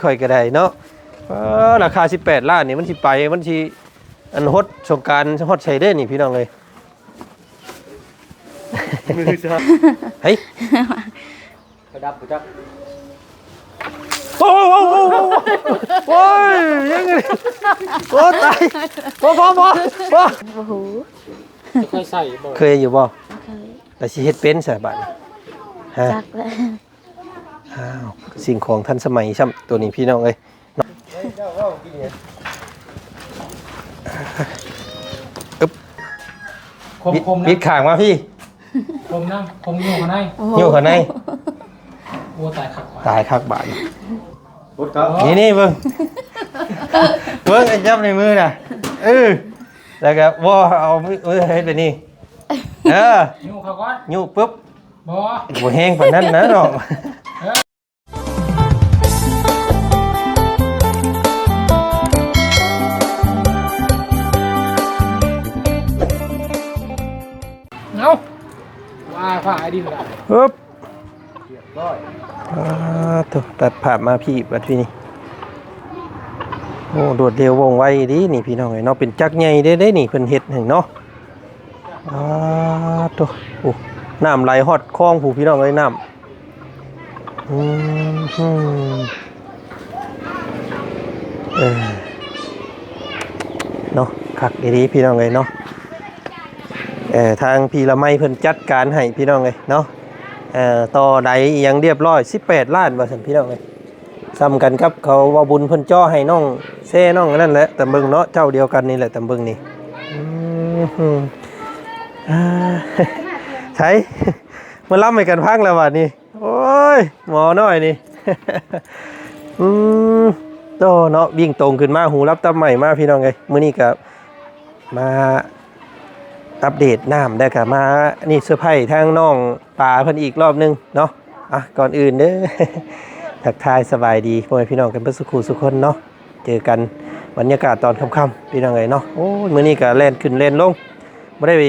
ຂ້ອຍກໍໄດ້ເນາະ. ເອີ ລາຄາສິບແປດລ້ານນີ້ ມັນຊິໄປ ມັນຊິ ອັນ ຫົດສົງການຮອດໃສເດ້ນີ້ ພີ່ນ້ອງເອີຍ? ເຮີ້ຍ ປະດັບບໍ່ຈັກ. ໂອ້ຍ ຍັງ ໂອ້ ຕາຍ. ບໍ່ ບໍ່ ບໍ່ ບໍ່. ບໍ່ຮູ້. ເຄີຍໃສ່ບໍ່? ເຄີຍຢູ່ບໍ່? ເຄີຍ. ແລ້ວຊິເຮັດເປັນຊະບາດນີ້? ຮະ? ຈັກແຫຼະ. ອ້າວ ສິ່ງຂອງທັນສະໄໝຊ້ຳ ໂຕນີ້ ພີ່ນ້ອງເອີຍ. ອຶບ ຄົມໆນະ ບິດຂ້າງມາພີ້. ຄົມນະ ຄົມຢູ່ຂ້າງໃນ. ໂອ້ໂຫ ຢູ່ຂ້າງໃນ. ໂອ້ ຕາຍຄັກບາດ ຕາຍຄັກບາດ. ນີ້ໆ ເບິ່ງ ເບິ່ງ ໄອ້ຈັບໃນມືນະ. ເອີ ແລ້ວກໍບໍ່ ເອົາມື ມືເຮັດແບບນີ້. ເອີ ຍູ້ເຂົ້າກ່ອນ ຍູ້ປຶບ. ບໍ່ ບໍ່ແຮງປານນັ້ນນະນ້ອງ. ເອົາ ວ່າຟ້າໄອ້ດິນລະ ຮຶບ ຮຽບຮ້ອຍ. ອ່າ ໂທ້ ຕັດພາບມາພີ້ບັດທີນີ້. ໂອ້ ລວດເລັວວ່ອງໄວດີນີ້ ພີ່ນ້ອງເອີຍເນາະ. ເປັນຈັກໃຫຍ່ເດ້ ເດ້ນີ້ ເພິ່ນເຮັດໃຫ້ເນາະ. ອ່າ ໂທ້ ໂອ້ ນ້ຳໄຫຼຮອດຄອງພຸ້ນ ພີ່ນ້ອງເອີຍ ນ້ຳ. ອືມ ເອີ ເນາະ ຄັກອີ່ຫຼີ ພີ່ນ້ອງເອີຍເນາະ. ເອີ ທາງພີ່ລະໄມເພິ່ນຈັດການໃຫ້ ພີ່ນ້ອງເອີຍເນາະ. ເອີ ຕໍ່ໄດອີ່ຫຍັງລຽບຮ້ອຍ ສິບແປດລ້ານ ວ່າຊັ້ນ ພີ່ນ້ອງເອີຍ. ສ່ຳກັນກັບເຂົາເວົ້າບຸນເພິ່ນເຈາະໃຫ້ນ້ອງແຊ ນ້ອງອັນນັ້ນແຫຼະ ຕຳເບິ່ງເນາະ ເຈົ້າດຽວກັນນີ້ແຫຼະ ຕຳເບິ່ງນີ້. ອືມ ອ່າ ໃສ ມາລຳໃຫ້ກັນຟັງແລ້ວບາດນີ້. ໂອ້ຍ ໝໍນ້ອຍນີ້. ອືມ ໂຕເນາະ ວິ່ງຕົງຂຶ້ນມາ ຫູລັບຕັບໄໝ້ມາ ພີ່ນ້ອງເອີຍ. ມື້ນີ້ກໍມາອັບເດດນ້ຳ ແລ້ວກໍມານີ້ ເຊີໄພທາງນ້ອງປາເພິ່ນອີກລອບໜຶ່ງເນາະ. ອ່ະ ກ່ອນອື່ນເດີ ທັກທາຍສະບາຍດີພໍ່ແມ່ພີ່ນ້ອງກັນເບິດສູ່ຄູ່ສູ່ຄົນເນາະ. ເຈີກັນບັນຍາກາດຕອນຄ່ຳໆ ພີ່ນ້ອງເອີຍເນາະ. ໂອ້ຍ ມື້ນີ້ກໍແລ່ນຂຶ້ນແລ່ນລົງ ບໍ່ໄດ້ໄປ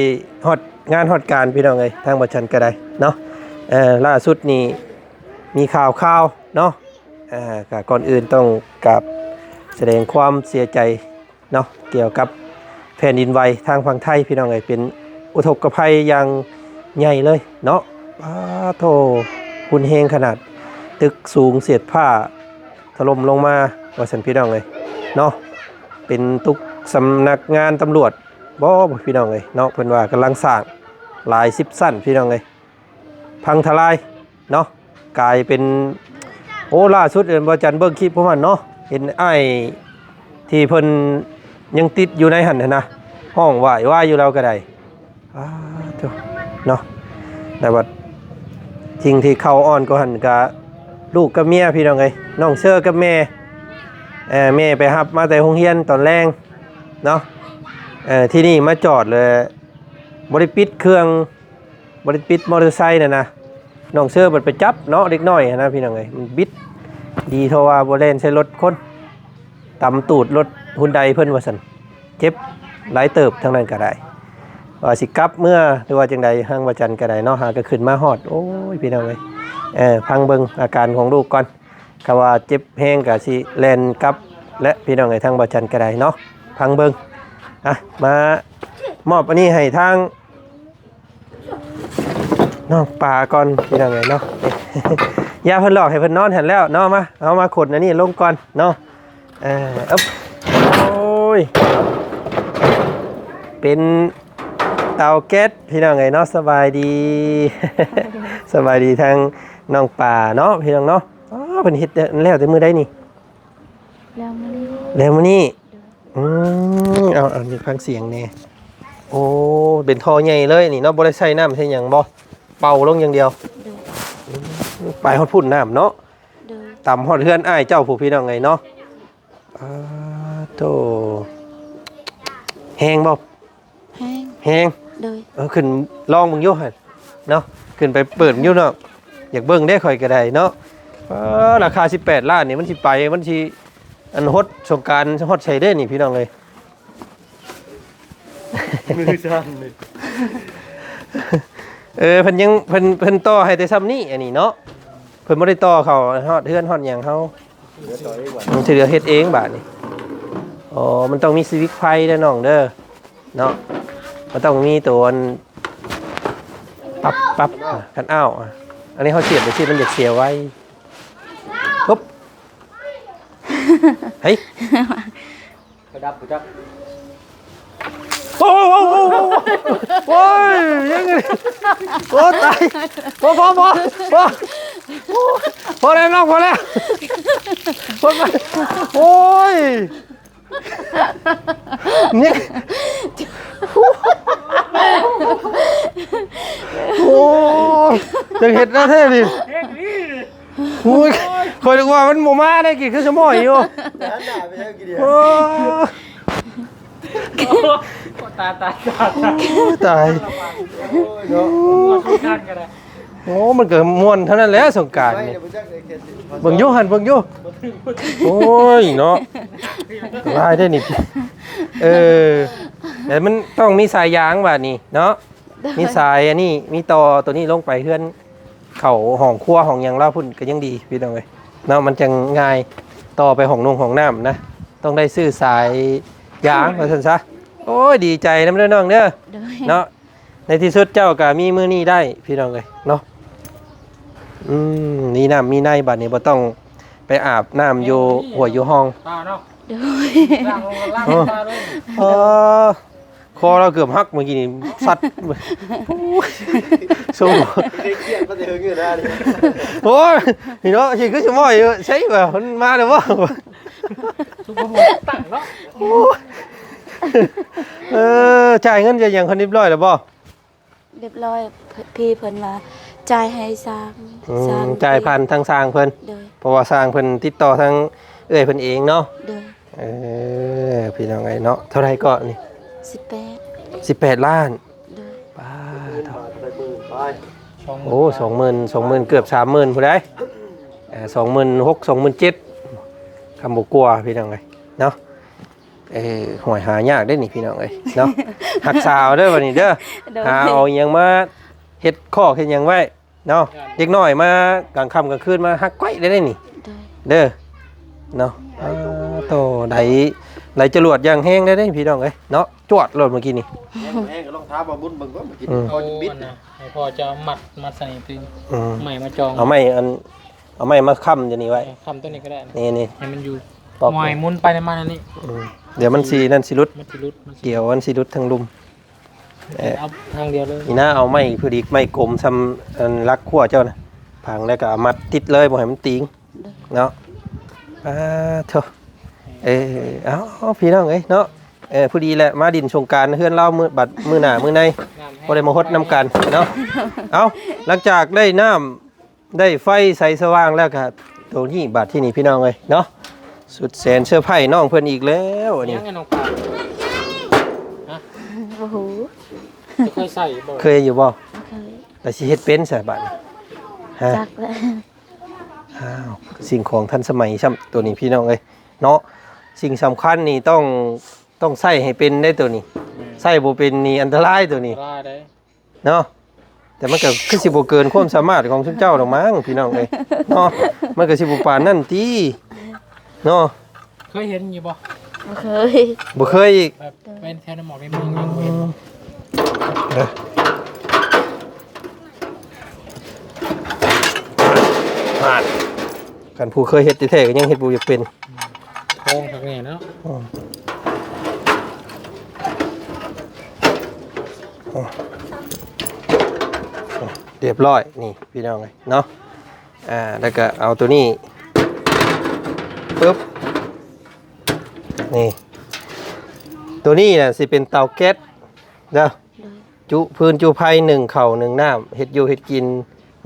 ຮອດງານຮອດການ ພີ່ນ້ອງເອີຍ ທາງບໍ່ຈັນກໍໄດ້ເນາະ. ເອີ ລ່າສຸດນີ້ມີຂ່າວໆເນາະ. ເອີ ກໍກ່ອນອື່ນຕ້ອງກາບສະແດງຄວາມເສຍໃຈ ເນາະ ກ່ຽວກັບແຜ່ນດິນໄຫວທາງຝັ່ງໄທ ພີ່ນ້ອງເອີຍ ເປັນອຸທົກກະໄພຢ່າງໃຫຍ່ເລີຍເນາະ. ປາໂທ້ ຮຸນແຮງຂະໜາດ ຕຶກສູງສຽດຟ້າຖະຫຼົ່ມລົງມາ ວ່າຊັ້ນ ພີ່ນ້ອງເອີຍເນາະ. ເປັນຕຶກສຳນັກງານຕຳຫຼວດບໍ ພີ່ນ້ອງເອີຍເນາະ. ເພິ່ນວ່າກຳລັງສ້າງຫຼາຍສິບຊັ້ນ ພີ່ນ້ອງເອີຍ ພັງທະລາຍເນາະ ກາຍເປັນ ໂອ້ ລ່າສຸດ ເອີ ບໍ່ຈັນເບິ່ງຄລິບພວກມັນເນາະ ເຫັນອ້າຍທີ່ເພິ່ນຍັງຕິດຢູ່ໃນຫັ້ນນະ ຮ້ອງຫວາຍຫວາຍຢູ່ລາວກໍໄດ້. ອ້າ ໂທ້ ເນາະ ແລ້ວບັດສິ່ງທີ່ເຂົ້າອ່ອນກວ່າຫັ້ນກະລູກກັບເມຍ ພີ່ນ້ອງເອີຍ ນ້ອງເຊີກັບແມ່ ເອີ ແມ່ໄປຮັບມາແຕ່ໂຮງຮຽນຕອນແລງເນາະ. ເອີ ທີ່ນີ້ມາຈອດແລ້ວບໍ່ໄດ້ປິດເຄື່ອງ ບໍ່ໄດ້ປິດມໍເຕີໄຊນັ້ນນະ ນ້ອງເຊີບັດໄປຈັບເນາະ ເດັກນ້ອຍຫັ້ນນະ ພີ່ນ້ອງເອີຍ ມັນບິດ ດີເທົ່າວ່າບໍ່ແລ່ນໃສ່ລົດຄົນ ຕຳຕູດລົດຮຸນໄດເພິ່ນວ່າຊັ້ນ ເຈັບຫຼາຍເຕີບທາງນັ້ນກໍໄດ້. ວ່າຊິກັບເມືອ ຫຼືວ່າຈັ່ງໃດ ທາງວ່າຈັນກໍໄດ້ເນາະ ຫາກໍຂຶ້ນມາຮອດ ໂອ້ຍ ພີ່ນ້ອງເອີຍ ເອີ ຟັງເບິ່ງອາການຂອງລູກກ່ອນ ຖ້າວ່າເຈັບແຮງກໍຊິແລ່ນກັບແຫຼະ ພີ່ນ້ອງເອີຍ ທາງວ່າຈັນກໍໄດ້ເນາະ ຟັງເບິ່ງ. ອ່ະ ມາມອບອັນນີ້ໃຫ້ທາງ ນ້ອງປາກ່ອນ ພີ່ນ້ອງເອີຍເນາະ ຢ່າເພິ່ນຫຼອກໃຫ້ເພິ່ນນອນຫັ້ນແລ້ວເນາະ. ມາ ເຮົາມາຂົນອັນນີ້ລົງກ່ອນເນາະ. ເອີ ເອີບ ໂອ້ຍ ເປັນເຕົາແກັສ ພີ່ນ້ອງເອີຍເນາະ. ສະບາຍດີ ສະບາຍດີທາງນ້ອງປາເນາະ ພີ່ນ້ອງເນາະ. ອໍ ເພິ່ນເຮັດແລ້ວແຕ່ມື້ໃດນີ້? ແລ້ວມື້ນີ້ ແລ້ວມື້ນີ້. ອືມ ເອົາ ເອົາ ນີ້ຟັງສຽງແດ່. ໂອ້ ເປັນທໍ່ໃຫຍ່ເລີຍນີ້ເນາະ ບໍ່ໄດ້ໃສ່ນ້ຳໃສ່ຫຍັງບໍ່? ເປົ່າລົງຢ່າງດຽວ. ໂດຍ. ອືມ ໄປຮອດພຸ້ນນ້ຳເນາະ. ໂດຍ. ຕຳຮອດເຮືອນອ້າຍເຈົ້າຜູ້ ພີ່ນ້ອງເອີຍເນາະ. ອາ ໂທ້ ແຮງບໍ່? ແຮງ ແຮງ. ໂດຍ. ເອີ ຂຶ້ນລອງເບິ່ງຢູ່ຫັ້ນເນາະ ຂຶ້ນໄປເປີດຢູ່ເນາະ. ຢາກເບິ່ງເດ້ຂ້ອຍກໍໄດ້ເນາະ. ເອີ ລາຄາສິບແປດລ້ານນີ້ ມັນຊິໄປ ມັນຊິ ອັນ ຫົດສົງການຮອດໃສເດ້ນີ້ ພີ່ນ້ອງເອີຍ? ມືສັ່ນນີ້. ເອີ ເພິ່ນຍັງ ເພິ່ນ ເພິ່ນຕໍ່ໃຫ້ແຕ່ຊ່ຳນີ້ ອັນນີ້ເນາະ ເພິ່ນບໍ່ໄດ້ຕໍ່ເຂົ້າຮອດເຮືອນຮອດຫຍັງເຮົາ. ມັນຊິເຫຼືອເຮັດເອງບາດນີ້. ອໍ ມັນຕ້ອງມີສະວິດໄຟເດີນ້ອງເດີ ເນາະ. ມັນຕ້ອງມີໂຕອັນປັບ ປັບ ຄັນອ້າວ. ອັນນີ້ເຮົາສຽບໄປຊິ ມັນຢາກສຽບໄວ. ປຶບ ເຮີ້ຍ ກະດັບບໍ່ຈັກ. ໂອ້ຍ ໂອ້ຍ ໂອ້ຍ ໂອ້ຍ ຍັງ ໂອ້ ຕາຍ. ພໍ ພໍ ພໍ ພໍ ພໍແລ້ວນ້ອງ ພໍແລ້ວ. ພໍ ໂອ້ຍ ນີ້ ໂອ້ຍ ຈັ່ງເຮັດນະແທ້ນີ້. ໂອ້ຍ ຂ້ອຍນຶກວ່າມັນບໍ່ມາໄດ້ ກິນຄືສະໝອຍຢູ່. ໂອ້ຍ ຕາຍ ຕາຍ ຕາຍ ຕາຍ. ໂອ້ຍ ເນາະ ໂອ້ຍ ສົງການກໍໄດ້. ໂອ້ ມັນກໍມ່ວນເທົ່ານັ້ນແຫຼະ ສົງການນີ້. ເບິ່ງຢູ່ຫັ້ນ ເບິ່ງຢູ່. ໂອ້ຍ ເນາະ ຫຼາຍເດ້ນີ້. ເອີ ແຕ່ມັນຕ້ອງມີສາຍຢາງບາດນີ້ເນາະ. ໂດຍ ມີສາຍອັນນີ້ ມີຕໍ່ໂຕນີ້ລົງໄປເຮືອນ ເຂົ້າຫ້ອງຄົວຫ້ອງຫຍັງລາວພຸ້ນກໍຍັງດີພີ່ນ້ອງເອີຍເນາະ ມັນຈັ່ງງ່າຍຕໍ່ໄປຫ້ອງນົງຫ້ອງນ້ຳນະ. ຕ້ອງໄດ້ຊື້ສາຍຢາງວ່າຊັ້ນຊະ. ໂອ້ຍ ດີໃຈນຳເດີນ້ອງເດີ. ໂດຍ ເນາະ ໃນທີ່ສຸດເຈົ້າກໍມີມື້ນີ້ໄດ້ພີ່ນ້ອງເອີຍເນາະ. ອືມ ມີນ້ຳມີໃນ ບາດນີ້ບໍ່ຕ້ອງໄປອາບນ້ຳຢູ່ຫ້ວຍຢູ່ຮ່ອງ. ຕາເນາະ. ໂດຍ ລ້າງລົງ ລ້າງ ເອີ ຕາເລີຍ. ເອີ ຄໍລາວເກືອບຫັກເມື່ອກີ້ນີ້ ສັດ. ໂອ້ຍ ໂຊ ເຄຍດມາແຕ່ເຫິງຢູ່ນະນີ້. ໂອ້ຍ ນີ້ເນາະ ຊິຄືຊິເວົ້າຢູ່ ໃຊ່ວ່າມັນມາແລ້ວບໍ່? ສຸກບໍ່ຕັ້ງເນາະ. ໂອ້ຍ ເອີ ຈ່າຍເງິນຈ່າຍຫຍັງເພິ່ນຮຽບຮ້ອຍແລ້ວບໍ່? ຮຽບຮ້ອຍ. ພີ່ເພິ່ນວ່າຈ່າຍໃຫ້ຊ່າງ. ອືມ ຊ່າງ ຈ່າຍຜ່ານທາງຊ່າງເພິ່ນ. ໂດຍ ເພາະວ່າຊ່າງເພິ່ນຕິດຕໍ່ທາງເອື້ອຍເພິ່ນເອງເນາະ. ໂດຍ ເອີ ພີ່ນ້ອງເອີຍເນາະ. ເທົ່າໃດເກາະນີ້? ສິບແປດ ສິບແປດລ້ານ. ໂດຍ ປາດ ໂອ້ ສອງໝື່ນ ສອງໝື່ນ ເກືອບສາມໝື່ນພຸ້ນໃດ໋. ເອີ ສອງໝື່ນຫົກ ສອງໝື່ນເຈັດ ຄຳບໍ່ກວ່າພີ່ນ້ອງເອີຍເນາະ. ເອີ ຫວຍ ຫາຍາກເດ້ນີ້ພີ່ນ້ອງເອີຍເນາະ. ຮັກສາເດີບາດນີ້ເດີ. ໂດຍ ຫາເອົາຫຍັງມາເຮັດຄອກເຮັດຫຍັງໄວ້ເນາະ. ເດັກນ້ອຍມາກາງຄ່ຳກາງຄືນມາຮັກກ້ອຍໄດ້ເດ້ນີ້. ໂດຍ ເດີເນາະ. ອາ ໂຕ ໄດ້ ໄດ້ຈະຫຼວດຢ່າງແຮງໄດ້ເດ້ພີ່ນ້ອງເອີຍເນາະ. ຈວດໂລດເມື່ອກີ້ນີ້. ແຮງ ແຮງກໍລອງຖາມວ່າບຸນເບິ່ງກໍເມື່ອກີ້. ອືມ ເຂົາຈະບິດ ໂອ້ ນະ ໃຫ້ພໍ່ເຈົ້າມັດ ມັດໃສ່ຕື່ມ. ອືມ ໄມ້ມາຈອງ ເອົາໄມ້ອັນ ເອົາໄມ້ມາຄ້ຳຢູ່ນີ້ໄວ້. ເອີ ຄ້ຳຕົວນີ້ກໍໄດ້. ນີ້ໆ ໃຫ້ມັນຢູ່ ປອບ ໝວຍໝຸນໄປໃນມັນອັນນີ້. ອືມ ດຽວມັນຊິນັ້ນຊິຫຼຸດ ມັນຊິຫຼຸດ ມັນຊິ ກ່ຽວມັນຊິຫຼຸດທາງລຸ່ມ. ເອີ ເອົາທາງດຽວເລີຍ. ນີ້ນະ ເອົາໄມ້ພໍດີ ໄມ້ກົມຊ່ຳອັນຫຼັກຂົວເຈົ້ານະ ພັງແລ້ວກໍເອົາມັດຕິດເລີຍ ບໍ່ໃຫ້ມັນຕີງເນາະ. ອາ ໂທ້ ເອີ ເອົາ ເອົາ ພີ່ນ້ອງເອີຍເນາະ. ເອີ ພໍດີແຫຼະ ມາດິນສົງການເຮືອນລາວມື້ ບັດມື້ໜ້າມື້ໃນ ບໍ່ໄດ້ມາຫົດນຳກັນເນາະ. ເອົາ ຫຼັງຈາກໄດ້ນ້ຳ ໄດ້ໄຟໃສສະຫວ່າງແລ້ວກະ ໂຕນີ້ບາດທີ່ນີ້ພີ່ນ້ອງເອີຍເນາະ ສຸດແສນເຊີໄພນ້ອງເພິ່ນອີກແລ້ວອັນນີ້. ຍັງໃຫ້ນ້ອງປາ ຮະ? ບໍ່ຮູ້. ເຄີຍໃສ່ບໍ່? ເຄີຍຢູ່ບໍ່? ບໍ່ເຄີຍ. ແລ້ວຊິເຮັດເປັນຊະບາດນີ້? ຮະ? ຈັກແຫຼະ. ອ້າວ ສິ່ງຂອງທັນສະໄໝຊ້ຳໂຕນີ້ພີ່ນ້ອງເອີຍເນາະ. ສິ່ງສຳຄັນນີ້ຕ້ອງ ຕ້ອງໃຊ້ໃຫ້ເປັນເດ້ໂຕນີ້. ອືມ ໃຊ້ບໍ່ເປັນນີ້ອັນຕະລາຍໂຕນີ້. ອັນຕະລາຍເດ້. ເນາະ ແຕ່ມັນກໍຄືຊິບໍ່ເກີນຄວາມສາມາດຂອງຊຸມເຈົ້າດອກມັ້ງ ພີ່ນ້ອງເອີຍເນາະ. ມັນກໍຊິບໍ່ປານນັ້ນຕິເນາະ. ເຄີຍເຫັນຢູ່ບໍ່? ບໍ່ເຄີຍ. ບໍ່ເຄີຍອີກ. ແບບເປັນແຖວໃນໝອກໃນເມືອງຍັງບໍ່ເຫັນ. ເອີ ນັ້ນ ຄັນຜູ້ເຄີຍເຮັດແທ້ໆ ກໍຍັງເຮັດບໍ່ຢາກເປັນ. ອືມ ໂຄ້ງຄັກແນ່ເນາະ. ອືມ ອືມ ຮຽບຮ້ອຍ ນີ້ພີ່ນ້ອງເອີຍເນາະ. ອ່າ ແລ້ວກໍເອົາໂຕນີ້ ປຶບ ນີ້ ໂຕນີ້ນະຊິເປັນເຕົາແກັສເດີ. ໂດຍ ຈຸຟືນຈຸໄຟ ໜຶ້ງເຂົ້າໜຶ້ງນ້ຳ ເຮັດຢູ່ເຮັດກິນ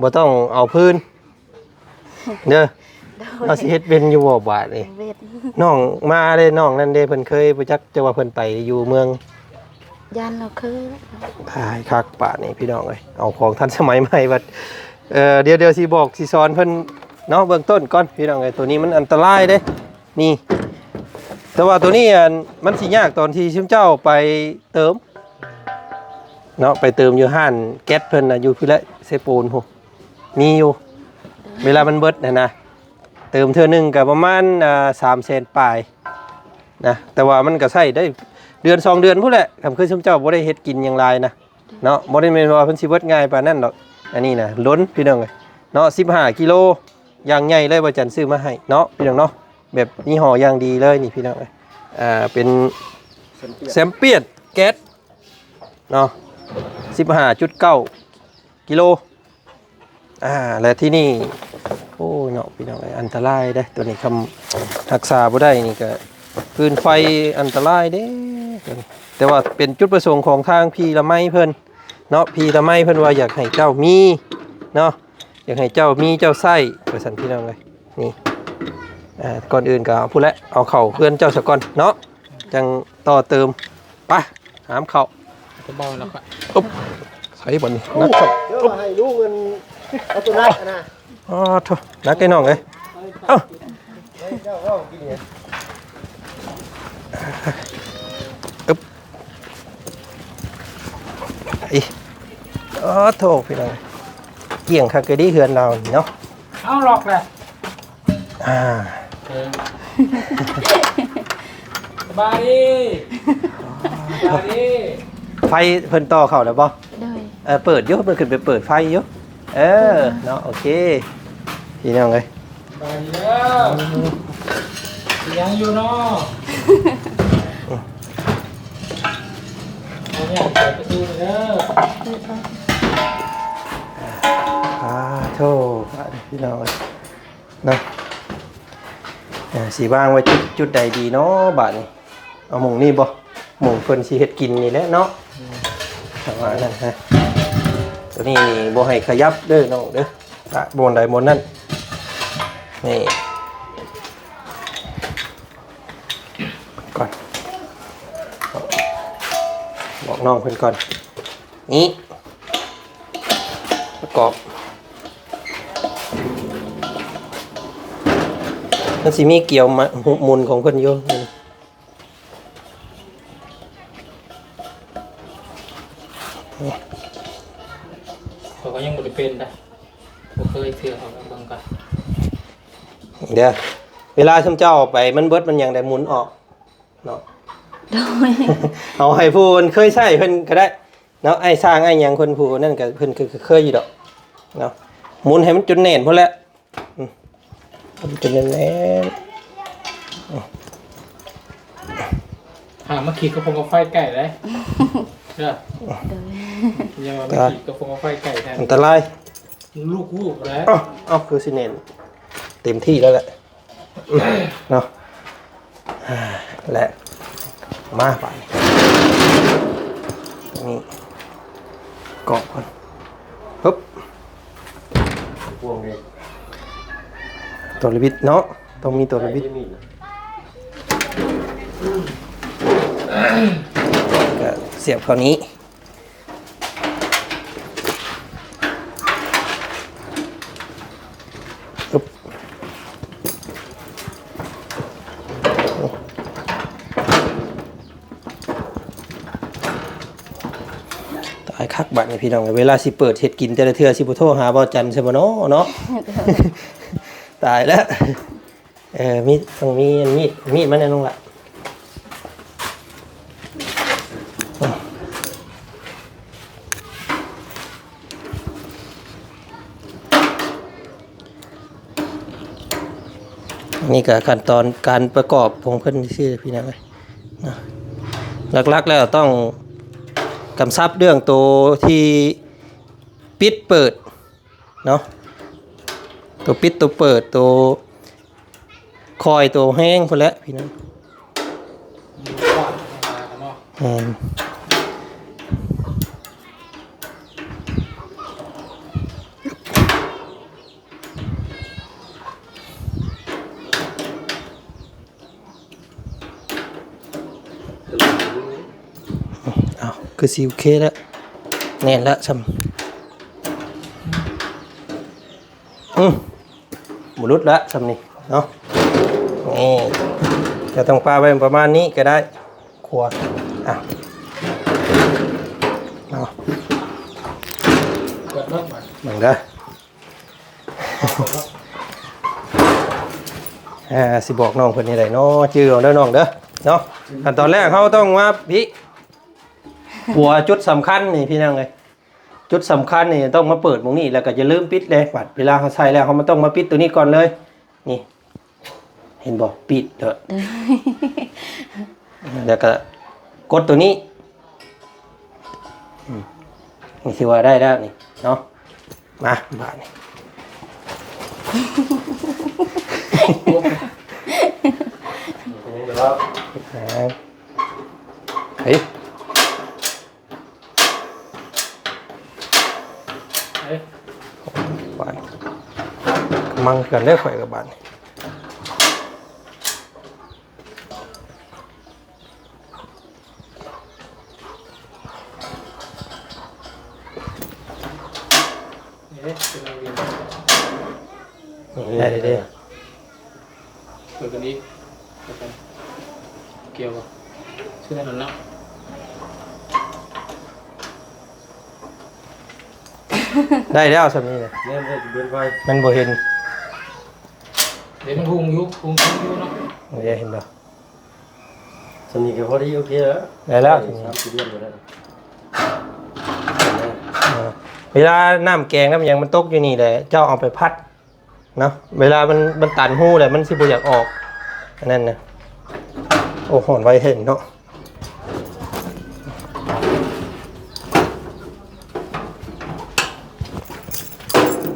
ບໍ່ຕ້ອງເອົາຟືນເດີ. ໂດຍ ເຮົາຊິເຮັດເປັນຢູ່ບໍ່ບາດນີ້? ເປັນ. ນ້ອງມາເດ້ ນ້ອງນັ້ນເດ້ ເພິ່ນເຄີຍບໍ່ຈັກ ຈັກວ່າເພິ່ນໄປຢູ່ເມືອງ ຢ້ານລາວເຄີຍ. ຕາຍຄັກບາດນີ້ພີ່ນ້ອງເອີຍ ເອົາຂອງທັນສະໄໝມາໃຫ້ບັດ. ເອີ ດຽວ ດຽວຊິບອກຊິສອນເພິ່ນເນາະ ເບື້ອງຕົ້ນກ່ອນພີ່ນ້ອງເອີຍ. ໂຕນີ້ມັນອັນຕະລາຍເດ້ ນີ້ ແຕ່ວ່າໂຕນີ້ ອັນ ມັນຊິຍາກຕອນທີ່ຊຸມເຈົ້າໄປເຕີມເນາະ ໄປເຕີມຢູ່ຮ້ານແກັສເພິ່ນນະ ຢູ່ພຸ້ນແຫຼະ ເຊໂປນພຸ້ນ ມີຢູ່ ເວລາມັນເບິດຫັ້ນນະ. ເຕີມເທື່ອໜຶ່ງກໍປະມານ ອ່າ ສາມແສນປາຍນະ ແຕ່ວ່າມັນກໍໃຊ້ໄດ້ເດືອນສອງເດືອນພຸ້ນແຫຼະ ຄັນຄືຊຸມເຈົ້າບໍ່ໄດ້ເຮັດກິນຫຍັງຫຼາຍນະເນາະ ບໍ່ໄດ້ແມ່ນວ່າເພິ່ນຊິເບິດງ່າຍປານນັ້ນດອກ. ອັນນີ້ນະ ລົ້ນ ພີ່ນ້ອງເອີຍເນາະ ສິບຫ້າກິໂລ ຢ່າງໃຫຍ່ເລີຍ ບໍ່ຈັນຊື້ມາໃຫ້ເນາະ ພີ່ນ້ອງເນາະ ແບບຍີ່ຫໍ້ຢ່າງດີເລີຍນີ້ ພີ່ນ້ອງເອີຍ ອ່າ ເປັນແຊມປຽນແກັສເນາະ ສິບຫ້າຈຸດເກົ້າກິໂລ ອ່າ ແລະທີ່ນີ້ ໂອ້ຍເນາະ ພີ່ນ້ອງເອີຍ ອັນຕະລາຍເດ້ ຕົວນີ້ ຄັນຮັກສາບໍ່ໄດ້ນີ້ກໍ ຟືນໄຟອັນຕະລາຍເດ້ ແຕ່ວ່າເປັນຈຸດປະສົງຂອງທາງພີ່ລະໄມເພິ່ນເນາະ ພີ່ລະໄມເພິ່ນວ່າຢາກໃຫ້ເຈົ້າມີເນາະ ຢາກໃຫ້ເຈົ້າມີເຈົ້າໃຊ້ ວ່າຊັ້ນ ພີ່ນ້ອງເອີຍ. ນີ້ ອ່າ ກ່ອນອື່ນກໍເອົາພຸ້ນແຫຼະ ເອົາເຂົ້າເຮືອນເຈົ້າສາກ່ອນເນາະ ຈັ່ງຕໍ່ເຕີມ. ໄປ ຫາມເຂົ້າ ຈະເບົາແລ້ວກໍ ອຶບ ໃສ່ບັດນີ້ ໜັກເຂົ້າ ເດີ ໃຫ້ລຸງເງິນເອົາຕົວໜັກນະ. ອໍ ໂທ້ ໜັກໄອ້ນ້ອງເອີຍ ເອົ້າ ເຈົ້າເວົ້າກິນຫຍັງ ອຶບ ອີ ອໍ ໂທ້ ພີ່ນ້ອງ ກ້ຽງຄັກກະດີເຮືອນລາວນີ້ເນາະ. ເອົາ ລັອກແຫຼະ ອ່າ ເອີ ສະບາຍດີ ສະບາຍດີ. ໄຟເພິ່ນຕໍ່ເຂົ້າແລ້ວບໍ່? ໂດຍ ເອີ ເປີດຢູ່ ເພິ່ນຂຶ້ນໄປເປີດໄຟຢູ່ ເອີ ເນາະ ໂອເຄ ພີ່ນ້ອງເອີຍ ສະບາຍດີເດີ ອືມ ຍັງຢູ່ເນາະ ອືມ ຂໍອະນຸຍາດເປີດປະຕູເດີ ອາ ໂທ້ ພີ່ນ້ອງເອີຍ ເນາະ ເອີ ຊິວາງໄວ້ຈຸດ ຈຸດໃດດີເນາະບາດນີ້ ເອົາໝ່ອງນີ້ບໍ່? ໝ່ອງເພິ່ນຊິເຮັດກິນນີ້ແຫຼະເນາະ ອືມ ປະມານນັ້ນນະ ຕົວນີ້ບໍ່ໃຫ້ຂະຫຍັບເດີນ້ອງເດີ ປະບ່ອນໃດບ່ອນນັ້ນ ນີ້ ກ່ອນ ບອກນ້ອງເພິ່ນກ່ອນ ນີ້ ປະກອບ ມັນຊິມີກຽວມາ ໝຸນຂອງເພິ່ນຢູ່ ຂ້ອຍກໍຍັງບໍ່ໄດ້ເປັນນະ ບໍ່ເຄີຍເທື່ອ ເອົາເບິ່ງກ່ອນ ເດີ ເວລາຊຸມເຈົ້າເອົາໄປ ມັນເບິດມັນຫຍັງໄດ້ໝູນອອກ ເນາະ ໂດຍ ເອົາໃຫ້ຜູ້ເຄີຍໃຊ້ເພິ່ນກໍໄດ້ເນາະ ອ້າຍຊ່າງອ້າຍຫຍັງເພິ່ນຜູ້ນັ້ນກໍເພິ່ນກໍເຄີຍຢູ່ດອກເນາະ ໝູນໃຫ້ມັນຈົນແໜ້ນພຸ້ນແຫຼະ ອືມ ໃຫ້ມັນຈົນແໜ້ນໆ ອືມ ຫ້າມມາຂີດກັບຟອງກັບໄຟໃກ້ເດ້ ເດີ ໂດຍ ຢ່າວ່າມາຂີດກັບຟອງກັບໄຟໃກ້ແທ້ ອັນຕະລາຍ ລູກຮູ້ແລ້ວ ເອົ້າ ເອົ້າ ຄືຊິແໜ້ນເຕັມທີ່ແລ້ວແຫຼະ ເນາະ ແລະ ມາບາດນີ້ ນີ້ ກອບກ່ອນ ຮຶບ ພວງນີ້ ຕົວລະບິດເນາະ ຕ້ອງມີຕົວລະບິດ ກະສຽບເຂົ້ານີ້ ອຶບ ຕາຍຄັກບາດນີ້ພີ່ນ້ອງ ເວລາຊິເປີດເຮັດກິນແຕ່ລະເທື່ອ ຊິບໍ່ໂທຫາບ່າວຈັນຊະບໍ່ເນາະ ເນາະ ຕາຍແລ້ວ. ເອີ ມີ ຕ້ອງມີມີດ ມີດມາແນ່ນ້ອງລະ ນີ້ກະຂັ້ນຕອນການປະກອບຂອງເພິ່ນຊື່ໆ ພີ່ນ້ອງເອີຍເນາະ ຫຼັກໆແລ້ວຕ້ອງກຳຊັບເລື່ອງໂຕທີ່ປິດເປີດ ເນາະ ໂຕປິດໂຕເປີດ ໂຕຄອຍໂຕແຮງພຸ້ນແຫຼະພີ່ນ້ອງ ແມ່ນ ອ້າວ ຄືຊິໂອເຄແລ້ວ ແໜ້ນແລ້ວຊ່ຳ ອື ບໍ່ຫຼຸດແລ້ວຊ່ຳນີ້ເນາະ ນີ້ ຈະຕ້ອງປະໄວ້ປະມານນີ້ກໍໄດ້ ຄົວ ອ່ະ ເນາະ ເປີດເບິ່ງ ເບິ່ງເດີ. ເ ອ່າ ຊິບອກນ້ອງເພິ່ນນີ້ໄດ້ເນາະ ຈື່ເອົາເດີນ້ອງເດີເນາະ. ຂັ້ນຕອນແລກເຮົາຕ້ອງມາພີ້ ຫົວຈຸດສຳຄັນນີ້ພີ່ນ້ອງເອີຍ ຈຸດສຳຄັນນີ້ຕ້ອງມາເປີດໝ່ອງນີ້ ແລ້ວກໍຢ່າລືມປິດເດ້. ບັດເວລາເຮົາໃສ່ແລ້ວ ເຮົາມາຕ້ອງມາປິດຕົວນີ້ກ່ອນເລີຍ ນີ້ ເຫັນບໍ່? ປິດເດີ ແລ້ວກໍກົດຕົວນີ້ ອືມ ນີ້ຖືວ່າໄດ້ແລ້ວນີ້ເນາະ. ມາ ບາດນີ້ ເຮັດຫຍັງດອກ ເຮີ້ຍ ເອີ ບາດ ກຳລັງຄືກັນເດີ ຂ້ອຍກັບບາດນີ້. ເອີ ເປັນລະວຽງ ເອີ ໄດ້ເດ້. ເປີດກັນອີກ ເປີດກັນ ກ່ຽວບໍ່? ຊື່ນັ້ນນະ ໄດ້ແລ້ວສ່ຳນີ້ນະ ແມ່ນ ເບິ່ງໄຟ ມັນບໍ່ເຫັນ ເຫັນ ຫຸງຢູ່ ຫຸງຢູ່ເນາະ ເຫັນບໍ່? ສ່ຳນີ້ກໍພໍດີ ໂອເຄແລ້ວ ໄດ້ແລ້ວ ສາມສີ່ເດືອນກໍໄດ້. ເອີ ເວລານ້ຳແກງນ້ຳຫຍັງມັນຕົກຢູ່ນີ້ແຫຼະ ເຈົ້າເອົາໄປພັດເນາະ ເວລາມັນ ມັນຕັນຮູແລ້ວມັນຊິບໍ່ຢາກອອກ ອັນນັ້ນນະ. ໂອ້ ຮ້ອນໄວແທ້ເນາະ.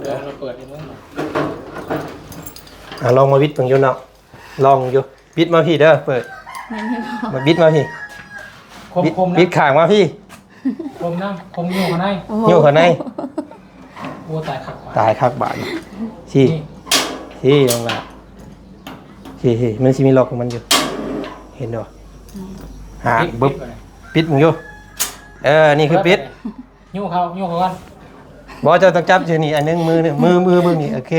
ດຽວເຮົາເປີດໃຫ້ເບິ່ງ ອ່າ ລອງມາວິດເບິ່ງຢູ່ເນາະ ລອງຢູ່. ບິດມາພີ້ເດີ ເປີດ ແມ່ນຢູ່ ມາບິດມາພີ້ ຄົມໆນະ ບິດຂ້າງມາພີ້ ຄົມນະ ຄົມຢູ່ຂ້າງໃນ ໂອ້ໂຫ ຢູ່ຂ້າງໃນ. ໂອ້ ຕາຍຄັກ ຕາຍຄັກບາດນີ້ ຊີ້ ຊີ້ ຈັ່ງລະ ຊີ້ ມັນຊິມີລັອກຂອງມັນຢູ່ ເຫັນບໍ່? ອືມ ຫາ ບິດ ບຶບ ປິດມັນຢູ່ ເອີ ນີ້ຄືປິດ. ຍູ້ເຂົ້າ ຍູ້ເຂົ້າກ່ອນ ບໍ່ ເຈົ້າຕ້ອງຈັບຢູ່ນີ້ອັນໜຶ່ງ ມືໜຶ່ງ ມື ມືເບິ່ງນີ້ ໂອເຄ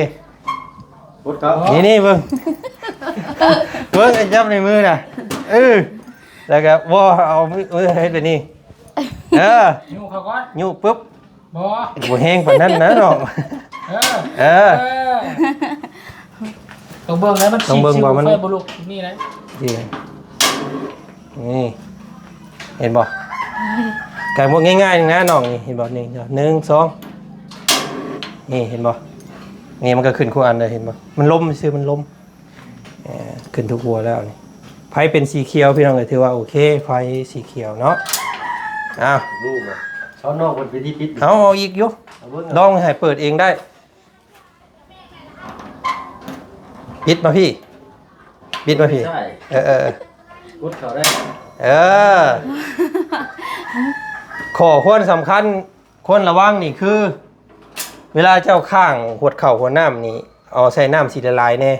ກົດເຂົ້າ ນີ້ ນີ້ເບິ່ງ ເບິ່ງ ຈັບໃນມືນະ ເອີ ແລ້ວກໍບໍ່ ເອົາມື ມືເຮັດແບບນີ້ ເອີ ຍູ້ເຂົ້າກ່ອນ ຍູ້ປຶບ ບໍ່ ບໍ່ແຮງປານນັ້ນນະນ້ອງ ເອີ ເອີ ເອີ ຕ້ອງເບິ່ງແລ້ວມັນ ຕ້ອງເບິ່ງວ່າມັນ ໄຟບໍ່ລຸກ ນີ້ນະ ນີ້ ນີ້ ເຫັນບໍ່? ການບວກງ່າຍໆ ນີ້ນະນ້ອງ ນີ້ ເຫັນບໍ່? ນີ້ ໜຶ່ງ ສອງ ນີ້ ເຫັນບໍ່? ນີ້ມັນກໍຂຶ້ນຄູ່ອັນເລີຍ ເຫັນບໍ່? ມັນລົມຊື່ໆ ມັນລົມ ເອີ ຂຶ້ນທຸກຫົວແລ້ວນີ້. ໄຟເປັນສີຂຽວ ພີ່ນ້ອງເອີຍ ຖືວ່າໂອເຄ ໄຟສີຂຽວເນາະ. ອ້າວ ສອນນ້ອງເພິ່ນວິທີປິດ ເອົາ ເອົາອີກຢູ່ ເອົາເບິ່ງ ລອງໃຫ້ເປີດເອງໄດ້. ບິດມາພີ້ ບິດມາພີ້ ໃຊ່ ເອີ ເອີ ເອີ ກົດເຂົ້າໄດ້ ເອີ ຂໍ້ຄວນສຳຄັນ ຄວນລະວັງນີ້ຄື ເວລາເຈົ້າຄ້າງຫວດເຂົ້າຫວດນ້ຳນີ້ ເອົາໃສ່ນ້ຳສີຫຼາຍໆແດ່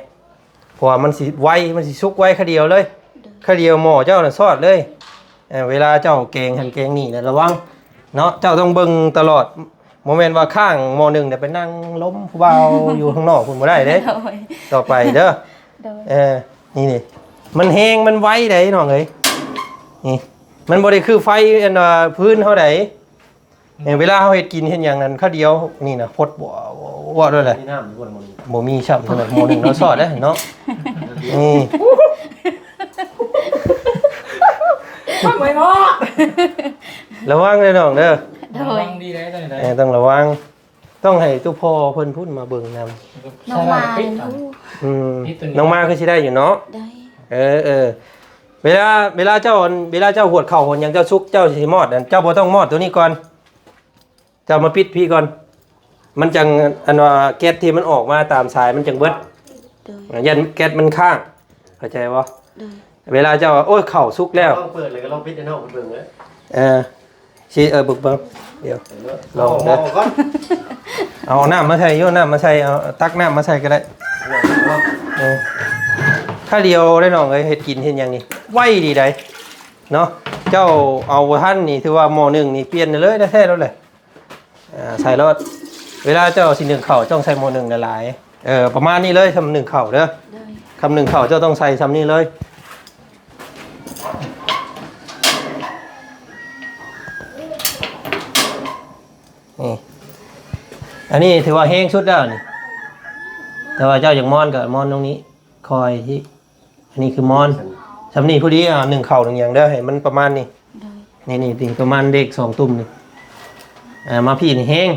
ເພາະວ່າມັນຊິໄວ ມັນຊິສຸກໄວຄາດຽວເລີຍ ໂດຍ ຄາດຽວໝໍ້ເຈົ້ານະຊອດເລີຍ. ເອີ ເວລາເຈົ້າແກງຫັ້ນແກງນີ້ນະ ລະວັງເນາະ ເຈົ້າຕ້ອງເບິ່ງຕະຫຼອດ ບໍ່ແມ່ນວ່າຄ້າງໝໍ້ໜຶ່ງແລ້ວໄປນັ່ງລົມຜູ້ບ່າວຢູ່ຂ້າງນອກພຸ້ນບໍ່ໄດ້ເດ້ ໂດຍ ຕໍ່ໄປເດີ ໂດຍ ເອີ ນີ້ ນີ້ ມັນແຮງ ມັນໄວໃດ໋ນ້ອງເອີຍ ນີ້ ມັນບໍ່ໄດ້ຄືໄຟອັນວ່າພື້ນເຮົາໃດ໋. ເອີ ເວລາເຮົາເຮັດກິນເຮັດຫຍັງນັ້ນ ຄາວດຽວນີ້ນະ ພົດ ບໍ່ ບໍ່ ບໍ່ໂດນແຫຼະ ມີນ້ຳຢູ່ບໍ່? ບໍ່ມີຊ້ຳ ເທົ່ານັ້ນ ໝໍ້ໜຶ່ງເນາະ ຊອດເດ້ເນາະ ນີ້ ລະວັງເດີນ້ອງເດີ ໂດຍ ລະວັງດີໄດ໋ ຕ້ອງໄດ້ ເອີ ຕ້ອງລະວັງ ຕ້ອງໃຫ້ຕຸພໍ່ເພິ່ນພຸ້ນມາເບິ່ງນຳ ນ້ອງມາ ອືມ ນ້ອງມາຄືຊິໄດ້ຢູ່ເນາະ ໄດ້ ເອີ ເອີ ເວລາ ເວລາເຈົ້າ ເວລາເຈົ້າຫວດເຂົ້າຫວດຫຍັງ ເຈົ້າສຸກ ເຈົ້າຊິມອດນັ້ນ ເຈົ້າບໍ່ຕ້ອງມອດຕົວນີ້ກ່ອນ ເຈົ້າມາປິດພີ້ກ່ອນ ມັນຈັ່ງ ອັນວ່າແກັສທີ່ມັນອອກມາຕາມສາຍມັນຈັ່ງເບິດ ໂດຍ ຢ້ານແກັສມັນຄ້າງ ເຂົ້າໃຈບໍ່? ໂດຍ ເວລາເຈົ້າວ່າ ໂອ້ຍ ເຂົ້າສຸກແລ້ວ ລອງເປີດແລ້ວກໍລອງປິດໃຫ້ນ້ອງເພິ່ນເບິ່ງເດີ ເອີ ຊິ ເອີ ເບິ່ງ ເບິ່ງ ດຽວ ເອີ ລອງເດີ ເອົານ້ຳມາໃສ່ຢູ່ ນ້ຳມາໃສ່ ເອົາຕັກນ້ຳມາໃສ່ກໍໄດ້ ເອີ ຄາວດຽວເດ້ນ້ອງເອີຍ ເຮັດກິນເຮັດຫຍັງນີ້ ໄວດີໃດ໋ເນາະ ເຈົ້າເອົາບໍ່ທັນນີ້ ຖືວ່າໝໍ້ໜຶ່ງນີ້ປ່ຽນເລີຍ ແທ້ໆ ໂລດແຫຼະ. ອ່າ ໃສ່ໂລດ ເວລາເຈົ້າຊິໜຶ້ງເຂົ້າ ຕ້ອງໃສ່ໝໍ້ໜຶ້ງຫຼາຍໆ ເອີ ປະມານນີ້ເລີຍ ສ່ຳໜຶ້ງເຂົ້າເດີ ໂດຍ ຄຳໜຶ້ງເຂົ້າເຈົ້າຕ້ອງໃສ່ສ່ຳນີ້ເລີຍ ນີ້ ອັນນີ້ຖືວ່າແຮງສຸດແລ້ວນີ້ ແຕ່ວ່າເຈົ້າຢາກມອນກໍມອນຕົງນີ້. ຄ່ອຍທີ່ ອັນນີ້ຄືໝອນ ສ່ຳນີ້ພໍດີ. ອ່າ ໜຶ້ງເຂົ້າໜຶ້ງຫຍັງເດີ ໃຫ້ມັນປະມານນີ້. ໂດຍ ນີ້ໆ ນີ້ປະມານເລກສອງຕຸ່ມນີ້. ອ່າ ມາພີ້ນີ້ແຮງ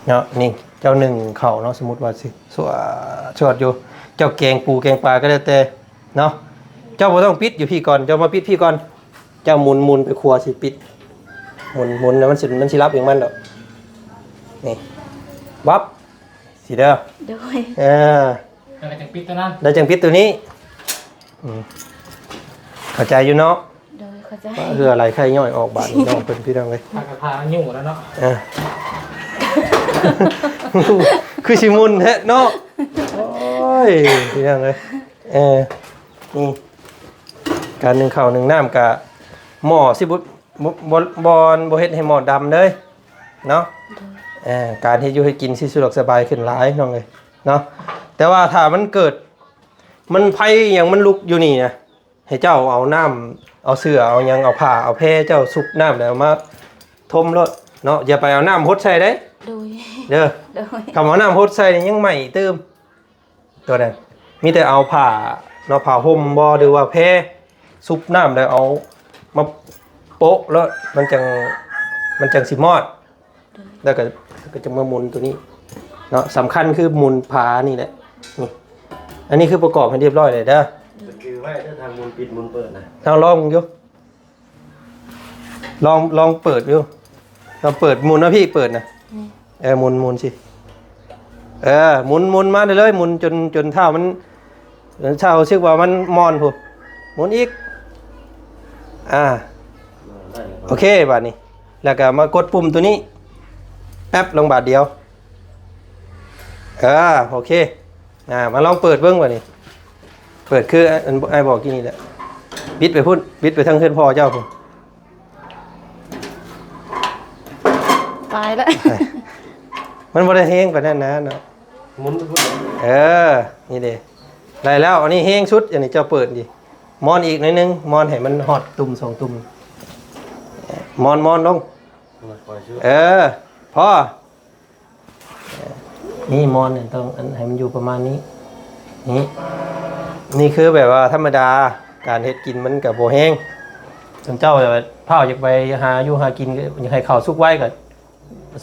ເນາະ. ນີ້ເຈົ້າໜຶ້ງເຂົ້າເນາະ ສົມມຸດວ່າຊິສວດ ສວດຢູ່ ເຈົ້າແກງປູແກງປາກໍແລ້ວແຕ່ເນາະ. ເຈົ້າບໍ່ຕ້ອງປິດຢູ່ພີ້ກ່ອນ ເຈົ້າມາປິດພີ້ກ່ອນ. ເຈົ້າໝຸນ ໝຸນໄປຄົວຊິປິດ ໝຸນ ໝຸນແລ້ວມັນຊິ ມັນຊິລັບເອງມັນດອກ. ນີ້ ວັບ ຊິເດີ. ໂດຍ ເອີ ແລ້ວກໍຈັ່ງປິດຕົວນັ້ນ ແລ້ວຈັ່ງປິດຕົວນີ້. ອືມ ເຂົ້າໃຈຢູ່ເນາະ? ໂດຍ ເຂົ້າໃຈ. ວ່າເຫື່ອໄຫຼໄຄຍ້ອຍອອກບາດນີ້ ນ້ອງເພິ່ນ ພີ່ນ້ອງເອີຍ. ພາກັນພາຍຸແລ້ວເນາະ. ເອີ ຄືຊິໝຸ່ນແທ້ເນາະ. ໂອ້ຍ ພີ່ນ້ອງເອີຍ. ເອີ ນີ້ ການໜຶ້ງເຂົ້າໜຶ້ງນ້ຳກະ ໝໍ້ຊິບໍ່ ບໍ່ ບໍ່ ບໍ່ ບໍ່ເຮັດໃຫ້ໝໍ້ດຳເລີຍເນາະ. ໂດຍ ເອີ ການເຮັດຢູ່ເຮັດກິນຊິສະດວກສະບາຍຂຶ້ນຫຼາຍ ນ້ອງເອີຍເນາະ. ແຕ່ວ່າຖ້າມັນເກີດ ມັນໄຟຫຍັງມັນລຸກຢູ່ນີ້ນະ ໃຫ້ເຈົ້າເອົານ້ຳ ເອົາເສື່ອ ເອົາຫຍັງ ເອົາຜ້າ ເອົາແພ ເຈົ້າຊຸບນ້ຳ ແລ້ວເອົາມາຖົມໂລດເນາະ. ຢ່າໄປເອົານ້ຳຫົດໃສ່ເດ້. ໂດຍ ເດີ ໂດຍ. ຄັນເອົານ້ຳຫົດໃສ່ນີ້ຍັງໄໝ້ຕື່ມ ຕົວນັ້ນ. ມີແຕ່ເອົາຜ້າເນາະ ຜ້າຫົ່ມບໍ່ ຫຼືວ່າແພ ຊຸບນ້ຳ ແລ້ວເອົາມາໂປະໂລດ ມັນຈັ່ງ ມັນຈັ່ງຊິມອດ. ໂດຍ ແລ້ວກໍ ກໍຈະມາໝຸນຕົວນີ້ເນາະ. ສຳຄັນຄືໝຸນຝານີ້ແຫຼະ. ນີ້ ອັນນີ້ຄືປະກອບໃຫ້ຮຽບຮ້ອຍແລ້ວເດີ. ໂດຍ ຖືໄວ້ເດີ ທາງໝຸນປິດໝຸນເປີດນະ. ເຮົາລອງຢູ່ ລອງ ລອງເປີດຢູ່ ລອງເປີດ ໝຸນມາພີ້ ເປີດນະ. ນີ້ ເອີ ໝຸນ ໝຸນຊິ ເອີ ໝຸນ ໝຸນມາເລື້ອຍໆ ໝຸນຈົນ ຈົນເທົ້າມັນ ຈົນເທົ້າຮູ້ສຶກວ່າມັນມ່ອນພຸ້ນ ໝຸນອີກ. ອ່າ ໂອເຄ ບາດນີ້ ແລ້ວກໍມາກົດປຸ່ມຕົວນີ້ ແປັບ ລົງບາດດຽວ. ເອີ ໂອເຄ. ອ່າ ມາລອງເປີດເບິ່ງບາດນີ້ ເປີດຄືອັນ ອັນອ້າຍບອກກີ້ນີ້ແຫຼະ. ບິດໄປພຸ້ນ ບິດໄປທາງເຮືອນພໍ່ເຈົ້າພຸ້ນ. ຕາຍລະ ມັນບໍ່ໄດ້ແຮງປານນັ້ນນະເນາະ. ໝຸນໄປພຸ້ນ. ເອີ ນີ້ເດ້ ໄດ້ແລ້ວ. ອັນນີ້ແຮງສຸດ ອັນນີ້ເຈົ້າເປີດນີ້ ມອນອີກໜ້ອຍໜຶ່ງ ມອນໃຫ້ມັນຮອດຕຸ່ມສອງຕຸ່ມ ມອນ ມອນລົງ. ເອີ ພໍ. ນີ້ມອນນີ້ຕ້ອງອັນ ໃຫ້ມັນຢູ່ປະມານນີ້. ນີ້ ນີ້ຄືແບບວ່າທຳມະດາ ການເຮັດກິນມັນກໍບໍ່ແຮງ. ຄັນເຈົ້າແບບວ່າພ້າວຢາກໄປຫາຢູ່ຫາກິນ ຢາກໃຫ້ເຂົ້າສຸກໄວກໍ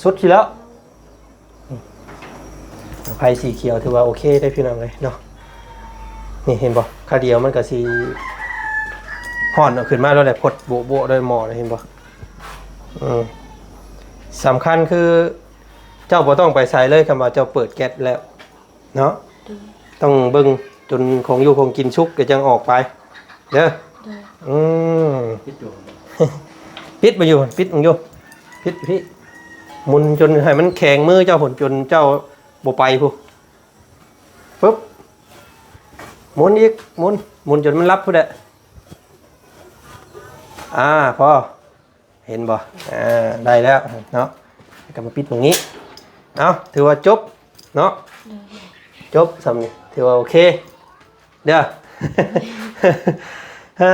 ສຸດຊິແລ້ວ. ໄຟສີຂຽວຖືວ່າໂອເຄເດ້ພີ່ນ້ອງເອີຍເນາະ. ນີ້ເຫັນບໍ່ ຄາວດຽວມັນກໍຊິຮ້ອນອອກຂຶ້ນມາໂລດແຫຼະ ພົດໂບະໆ ໂດຍໝໍ້ ເຫັນບໍ່. ອືມ ສຳຄັນຄື ເຈົ້າບໍ່ຕ້ອງໄປໃສເລີຍ ຄຳວ່າເຈົ້າເປີດແກັສແລ້ວເນາະ. ໂດຍ ຕ້ອງເບິ່ງຈົນຂອງຢູ່ຂອງກິນສຸກ ແລ້ວຈັ່ງອອກໄປເດີ. ໂດຍ ອືມ ປິດຢູ່ ປິດມັນຢູ່ ປິດມັນຢູ່ ປິດພີ້. ໝຸນຈົນໃຫ້ມັນແຂງມືເຈົ້າພຸ້ນ ຈົນເຈົ້າບໍ່ໄປພຸ້ນ. ປຶບ ໝຸນອີກ ໝຸນ ໝຸນຈົນມັນລັບພຸ້ນແຫຼະ. ອ່າ ພໍ. ເຫັນບໍ່? ອ່າ ໄດ້ແລ້ວເນາະ. ແລ້ວກໍມາປິດໝ່ອງນີ້. ເອົ້າ ຖືວ່າຈົບເນາະ. ໂດຍ ຈົບສ່ຳນີ້ ຖືວ່າໂອເຄເດີ. ເອີ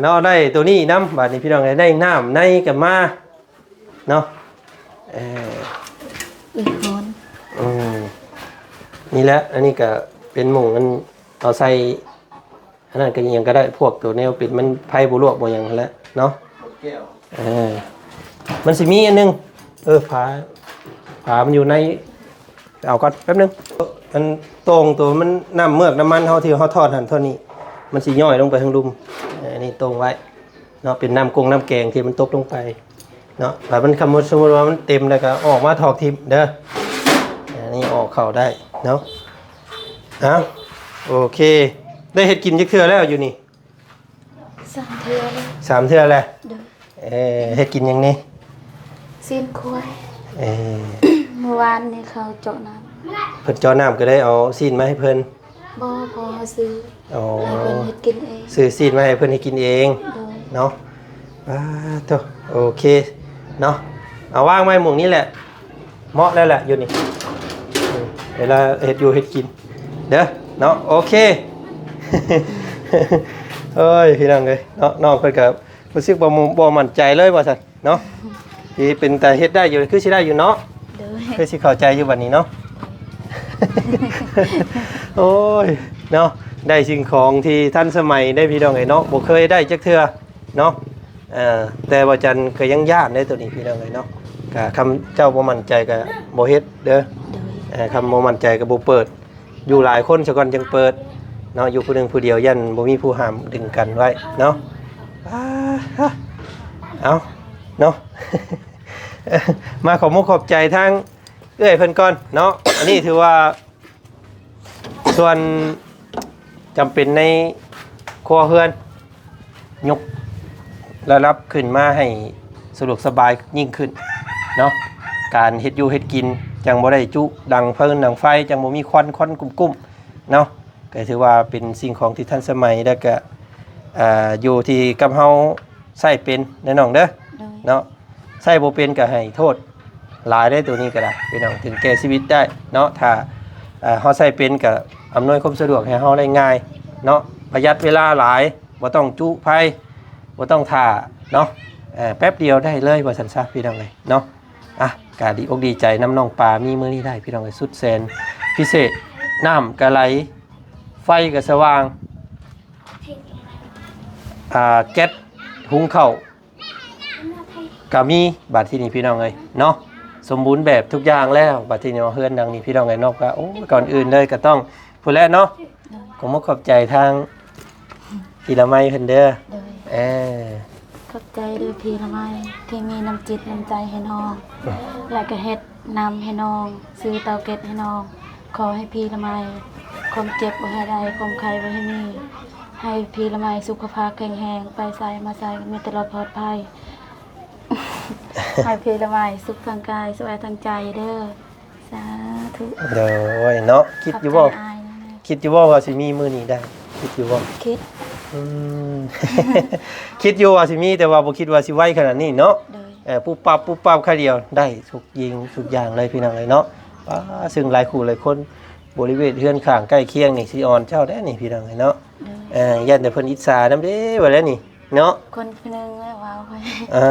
ເນາະ ໄດ້ໂຕນີ້ນຳ. ບາດນີ້ພີ່ນ້ອງເອີຍ ໄດ້ນ້ຳໃນກໍມາເນາະ. ເອີ ເອີ ຮ້ອນ. ອືມ ນີ້ແຫຼະ ອັນນີ້ກໍເປັນໝ່ອງອັນເອົາໃສ່ ອັນນັ້ນກໍອີ່ຫຍັງກໍໄດ້ ພວກໂຕແນວເປັນມັນໄຟບໍ່ລວກບໍ່ຫຍັງຫັ້ນແຫຼະເນາະ. ເອີ ມັນຊິມີອັນໜຶ່ງ ເອີ ຝາ ຝາມັນຢູ່ໃນ ເອົາກ່ອນແປັບໜຶ່ງ. ອັນໂຕ່ງໂຕມັນນ້ຳເມືອກນ້ຳມັນເຮົາທີ່ເຮົາທອດຫັ້ນທອດນີ້ ມັນຊິຍ້ອຍລົງໄປທາງລຸ່ມ. ເອີ ອັນນີ້ໂຕ່ງໄວ້ເນາະ ເປັນນ້ຳກົງນ້ຳແກງທີ່ມັນຕົກລົງໄປ ເນາະ. ແລ້ວມັນ ຄຳສົມມຸດວ່າມັນເຕັມແລ້ວກໍອອກມາຖອກຖິ້ມເດີ. ອັນນີ້ອອກເຂົ້າໄດ້ເນາະ. ເອົ້າ ໂອເຄ ໄດ້ເຮັດກິນຈັກເທື່ອແລ້ວຢູ່ນີ້? ສາມເທື່ອແລ້ວ. ສາມເທື່ອແລ້ວ. ໂດຍ ເອີ ເຮັດກິນຫຍັງນີ້? ຊີ້ນຄວາຍ. ເອີ ມື້ວານນີ້ເຂົາເຈາະນ້ຳ ເພິ່ນເຈາະນ້ຳກໍໄດ້ເອົາຊີ້ນມາໃຫ້ເພິ່ນ. ບໍ່ ພໍ່ເຮົາຊື້. ອໍ ໃຫ້ເພິ່ນເຮັດກິນເອງ. ຊື້ຊີ້ນມາໃຫ້ເພິ່ນເຮັດກິນເອງ. ໂດຍ ເນາະ. ປາດໂທ້ ໂອເຄເນາະ. ເອົາວາງໄວ້ໝ່ອງນີ້ແຫຼະ ເໝາະແລ້ວແຫຼະ ຢູ່ນີ້ ອືມ ເວລາເຮັດຢູ່ເຮັດກິນເດີເນາະ. ໂອເຄ ໂອ້ຍ ພີ່ນ້ອງເອີຍເນາະ ນ້ອງເພິ່ນກໍຮູ້ສຶກບໍ່ ບໍ່ໝັ້ນໃຈເລີຍວ່າຊັ້ນ. ເນາະ ທີ່ເປັນຕາເຮັດໄດ້ຢູ່ ຄືຊິໄດ້ຢູ່ເນາະ. ໂດຍ ຄືຊິເຂົ້າໃຈຢູ່ບັດນີ້ເນາະ. ໂອ້ຍ ເນາະ ໄດ້ສິ່ງຂອງທີ່ທັນສະໄໝໄດ້ພີ່ນ້ອງເອີຍເນາະ ບໍ່ເຄີຍໄດ້ຈັກເທື່ອເນາະ. ເອີ ແຕ່ວ່າຈັນກໍຍັງຢ້ານໄດ້ໂຕນີ້ພີ່ນ້ອງເອີຍເນາະ. ກະຄຳເຈົ້າບໍ່ໝັ້ນໃຈກໍບໍ່ເຮັດເດີ. ໂດຍ ເອີ ຄຳບໍ່ໝັ້ນໃຈກໍບໍ່ເປີດ. ຢູ່ຫຼາຍຄົນຊະກ່ອນຈຶ່ງເປີດເນາະ. ຢູ່ຜູ້ໜຶ່ງຜູ້ດຽວຢ້ານບໍ່ມີຜູ້ຫ້າມດຶງກັນໄວ້ເນາະ. ອ່າ ເອົາເນາະ ມາຂອບມຸກຂອບໃຈທາງເອື້ອຍເພິ່ນກ່ອນເນາະ. ອັນນີ້ຖືວ່າ ສ່ວນຈຳເປັນໃນຄົວເຮືອນ ຍົກລະດັບຂຶ້ນມາໃຫ້ສະດວກສະບາຍຍິ່ງຂຶ້ນເນາະ. ການເຮັດຢູ່ເຮັດກິນຈັ່ງບໍ່ໄດ້ຈຸດັງເຟີນດັງໄຟ ຈັ່ງບໍ່ມີຄວັນ ຄວັນກຸ້ມໆເນາະ. ກໍຖືວ່າເປັນສິ່ງຂອງທີ່ທັນສະໄໝ ແລ້ວກໍ ເອີ ຢູ່ທີ່ກັບເຮົາໃຊ້ເປັນເດີນ້ອງເດີ. ໂດຍ ເນາະ ໃຊ້ບໍ່ເປັນກໍໃຫ້ໂທດຫຼາຍໄດ້ ໂຕນີ້ກໍໄດ້ພີ່ນ້ອງ ເຖິງແກ່ຊີວິດໄດ້ເນາະ. ຖ້າ ເອີ ເຮົາໃຊ້ເປັນກໍອຳນວຍຄວາມສະດວກໃຫ້ເຮົາໄດ້ງ່າຍເນາະ ປະຢັດເວລາຫຼາຍ ບໍ່ຕ້ອງຈຸໄຟ ບໍ່ຕ້ອງຖ້າເນາະ. ເອີ ແປັບດຽວໄດ້ເລີຍວ່າຊັ້ນຊະພີ່ນ້ອງເອີຍເນາະ. ອ່ະ ກະດີອົກດີໃຈນຳນ້ອງປາມີມື້ນີ້ໄດ້ພີ່ນ້ອງເອີຍ ສຸດແສນພິເສດ. ນ້ຳກະໄຫຼ ໄຟກະສະຫວ່າງ ອ່າ ແກັດ ຫຸງເຂົ້າ ກະມີ ບາດທີນີ້ພີ່ນ້ອງເອີຍເນາະ ສົມບູນແບບທຸກຢ່າງແລ້ວ. ບາດທີນີ້ເຮືອນຫຼັງນີ້ພີ່ນ້ອງເອີຍເນາະ ກໍ ໂອ້ ກ່ອນອື່ນເລີຍກໍຕ້ອງ ພຸ້ນແຫຼະເນາະ. ໂດຍ ຂໍມຸກຂອບໃຈທາງພີ່ລະໄມເພິ່ນເດີ. ໂດຍ ເອີ ຂອບໃຈເດີພີ່ລະໄມທີ່ມີນ້ຳຈິດນ້ຳໃຈໃຫ້ນ້ອງ ແລະກໍເຮັດນ້ຳໃຫ້ນ້ອງ ຊື້ເຕົາແກັດໃຫ້ນ້ອງ. ຂໍໃຫ້ພີ່ລະໄມຄວາມເຈັບບໍ່ໃຫ້ໄດ້ ຄວາມໄຂ້ບໍ່ໃຫ້ມີ ໃຫ້ພີ່ລະໄມສຸຂະພາບແຂງແຮງ ໄປໃສມາໃສມີແຕ່ລອດປອດໄພ ໃຫ້ພີ່ລະໄມສຸກທາງກາຍ ສະບາຍທາງໃຈເດີ. ສາທຸ. ໂດຍເນາະ ຄິດຢູ່ບໍ່ ຂອບໃຈອ້າຍນະ. ຄິດຢູ່ບໍ່ວ່າຊິມີມື້ນີ້ໄດ້ ຄິດຢູ່ບໍ່? ຄິດ. ອືມ ຄິດຢູ່ວ່າຊິມີ ແຕ່ວ່າບໍ່ຄິດວ່າຊິໄວຂະໜາດນີ້ເນາະ. ໂດຍ ເອີ ປຸບປັບ ປຸບປັບ ຄາວດຽວໄດ້ທຸກຍິງທຸກຢ່າງເລີຍພີ່ນ້ອງເອີຍເນາະ. ປ້າ ຊຶ່ງຫຼາຍຄູ່ຫຼາຍຄົນ ບໍລິເວນເຮືອນຂ້າງໃກ້ຄຽງນີ້ຊິອ່ອນເຈົ້າແດ່ນີ້ພີ່ນ້ອງເອີຍເນາະ. ໂດຍ ເອີ ຢ້ານແຕ່ເພິ່ນອິດສານຳເດ້ວ່າແລ້ວນີ້ເນາະ. ຄົນຜູ້ໜຶ່ງແຫຼະເວົ້າຂ້ອຍ ເອີ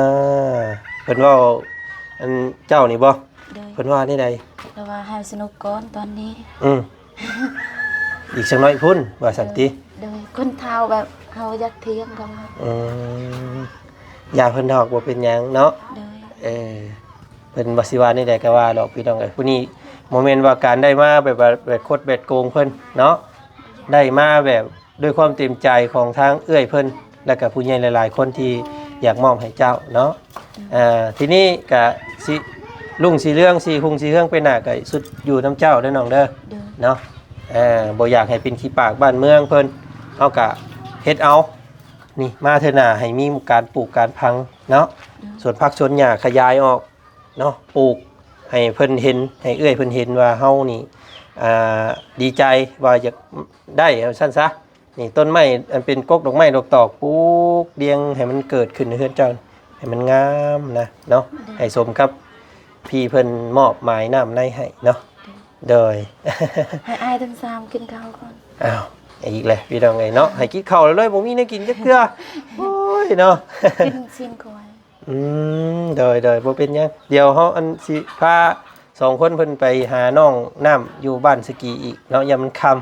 ເພິ່ນເວົ້າ ອັນ ເຈົ້ານີ້ບໍ່? ໂດຍ ເພິ່ນວ່າແນວໃດ? ລາວວ່າໃຫ້ສະໜຸກກ່ອນຕອນນີ້ ອືມ ອີກສັກໜ້ອຍພຸ້ນວ່າຊັ້ນຕິ. ໂດຍ ໂດຍ ຄົນເຖົ້າແບບເຮົາຢາກຖຽງກັນ. ອືມ ຢ່າເພິ່ນດອກ ບໍ່ເປັນຫຍັງເນາະ. ໂດຍ ເອີ ເພິ່ນວ່າຊິວ່າແນວໃດກໍວ່າດອກພີ່ນ້ອງເອີຍ. ຜູ້ນີ້ບໍ່ແມ່ນວ່າການໄດ້ມາແບບວ່າແບດຄົດແບດໂກງເພິ່ນເນາະ ໄດ້ມາແບບດ້ວຍຄວາມເຕັມໃຈຂອງທາງເອື້ອຍເພິ່ນ ແລ້ວກໍຜູ້ໃຫຍ່ຫຼາຍໆຄົນທີ່ຢາກມອບໃຫ້ເຈົ້າເນາະ. ອ່າ ທີນີ້ກະຊິລຸ້ງສີເຫຼືອງ ສີຮຸ່ງສີເຮືອງໄປໜ້າ ກະສຸດຢູ່ນຳເຈົ້າເດີນ້ອງເດີ. ໂດຍ ເນາະ ເອີ ບໍ່ຢາກໃຫ້ເປັນຂີ້ປາກບ້ານເມືອງເພິ່ນ ເຮົາກະເຮັດເອົາ ນີ້ມາເທື່ອໜ້າໃຫ້ມີການປູກການຝັງເນາະ. ໂດຍ ສວນຜັກສວນຫຍ້າຂະຫຍາຍອອກເນາະ ປູກໃຫ້ເພິ່ນເຫັນ ໃຫ້ເອື້ອຍເພິ່ນເຫັນວ່າເຮົານີ້ ອ່າ ດີໃຈວ່າຢາກໄດ້ ວ່າຊັ້ນຊະ. ນີ້ຕົ້ນໄມ້ອັນເປັນກົກດອກໄມ້ດອກຕອກ ປູກລຽງໃຫ້ມັນເກີດຂຶ້ນໃນເຮືອນເຈົ້າ ໃຫ້ມັນງາມນະເນາະ. ໂດຍ ໃຫ້ສົມກັບທີ່ເພິ່ນມອບໝາຍນ້ຳໃນໃຫ້ເນາະ. ໂດຍ ໂດຍ ໃຫ້ອ້າຍທັງສາມກິນເຂົ້າກ່ອນ. ອ້າວ ອີກແລ້ວພີ່ນ້ອງເອີຍເນາະ ໃຫ້ກິນເຂົ້າແລ້ວເລີຍ ບໍ່ມີແນວກິນຈັກເທື່ອ. ໂອ້ຍເນາະ ກິນຊີ້ນກ້ວຍ. ອືມ ໂດຍໆ ບໍ່ເປັນຫຍັງ ດຽວເຮົາອັນຊິພາສອງຄົນເພິ່ນໄປຫານ້ອງນ້ຳຢູ່ບ້ານສະກີອີກເນາະ ຍາມມັນຄ່ຳ.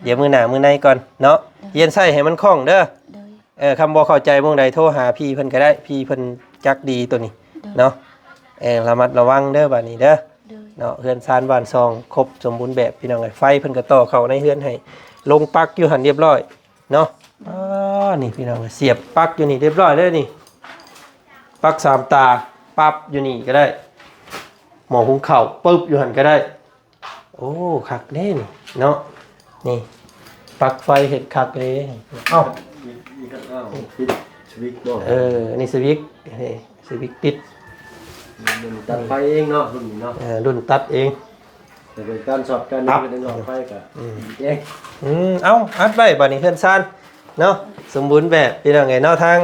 ດຽວມື້ໜ້າມື້ໃນກ່ອນເນາະ. ໂດຍ ຮຽນໃຊ້ໃຫ້ມັນຄ່ອງເດີ. ໂດຍ ເອີ ຄຳບໍ່ເຂົ້າໃຈໝ່ອງໃດໂທຫາພີ່ເພິ່ນກໍໄດ້ ພີ່ເພິ່ນຈັກດີໂຕນີ້. ໂດຍ ເນາະ ເອີ ລະມັດລະວັງເດີບາດນີ້ເດີ. ໂດຍ ເນາະ ເຮືອນຊານບ້ານຊ່ອງຄົບສົມບູນແບບພີ່ນ້ອງເອີຍ. ໄຟເພິ່ນກໍຕໍ່ເຂົ້າໃນເຮືອນໃຫ້ ລົງປັກຢູ່ຫັ້ນລຽບລ້ອຍ ເນາະ. ອ່າ ນີ້ພີ່ນ້ອງ ສຽບປັກຢູ່ນີ້ລຽບລ້ອຍເລີຍນີ້ ປັກສາມຕາ ປັບຢູ່ນີ້ກໍໄດ້ ໝໍ້ຫຸງເຂົ້າປຶບຢູ່ຫັ້ນກໍໄດ້. ໂອ້ ຄັກເດ້ນີ້ເນາະ ນີ້ປັກໄຟເຮັດຄັກເດ້. ເອົ້າ ນີ້ກໍ ເອົ້າ ປິດສະວິດບໍ່? ເອີ ອັນນີ້ສະວິດ ນີ້ສະວິດປິດ. ມັນຕັດໄຟເອງເນາະ ລຸ້ນນີ້ເນາະ. ເອີ ລຸ້ນຕັດເອງ. ແຕ່ເປັນການຊອດການ ປັບ ເປັນຫລອດໄຟກໍ ອືມ ເອງ. ອືມ ເອົ້າ ອັດໄວ້ບາດນີ້ເຮືອນຊານເນາະ ສົມບູນແບບພີ່ນ້ອງເອີຍເນາະ. ທາງ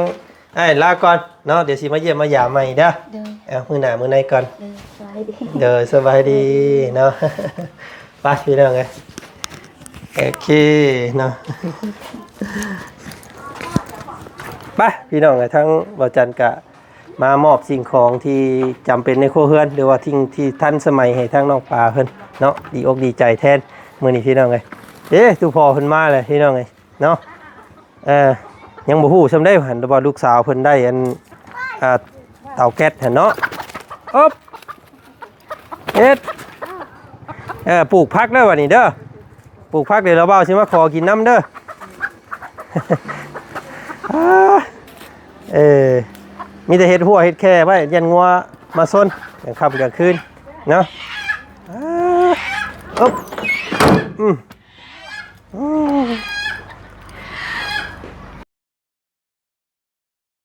ອ້າຍລາກ່ອນເນາະ ດຽວຊິມາຢ້ຽມມາຢາມໃໝ່ເດີ. ໂດຍ ເອົາ ມື້ໜ້າມື້ໃນກ່ອນ. ໂດຍ ສະບາຍດີ. ໂດຍ ສະບາຍດີເນາະ. ໄປພີ່ນ້ອງເອີຍ ໂອເຄເນາະ. ໄປພີ່ນ້ອງເອີຍ ທາງບ່າວຈັນກະ ມາມອບສິ່ງຂອງທີ່ຈຳເປັນໃນຄົວເຮືອນ ຫຼືວ່າສິ່ງທີ່ທັນສະໄໝໃຫ້ທາງນ້ອງປາເພິ່ນເນາະ. ດີອົກດີໃຈແທນມື້ນີ້ພີ່ນ້ອງເອີຍ. ເດ້ ຕູ່ພໍ່ເພິ່ນມາແລ້ວພີ່ນ້ອງເອີຍເນາະ. ເອີ ຍັງບໍ່ຮູ້ຊ່ຳໃດຫັ້ນ ວ່າລູກສາວເພິ່ນໄດ້ອັນ ອ່າ ເຕົາແກັສຫັ້ນເນາະ. ອຶບ ເຮັດ ເອີ ປູກຜັກເດີບັດນີ້ເດີ ປູກຜັກ ດຽວລາວບ່າວຊິມາຂໍກິນນຳເດີ. ເອີ ມີແຕ່ເຮັດຮົ້ວເຮັດແຄ່ໄວ້ ຢ້ານງົວມາຊົນກາງຄ່ຳກາງຄືນເນາະ. ອາ ອຶບ ອືມ.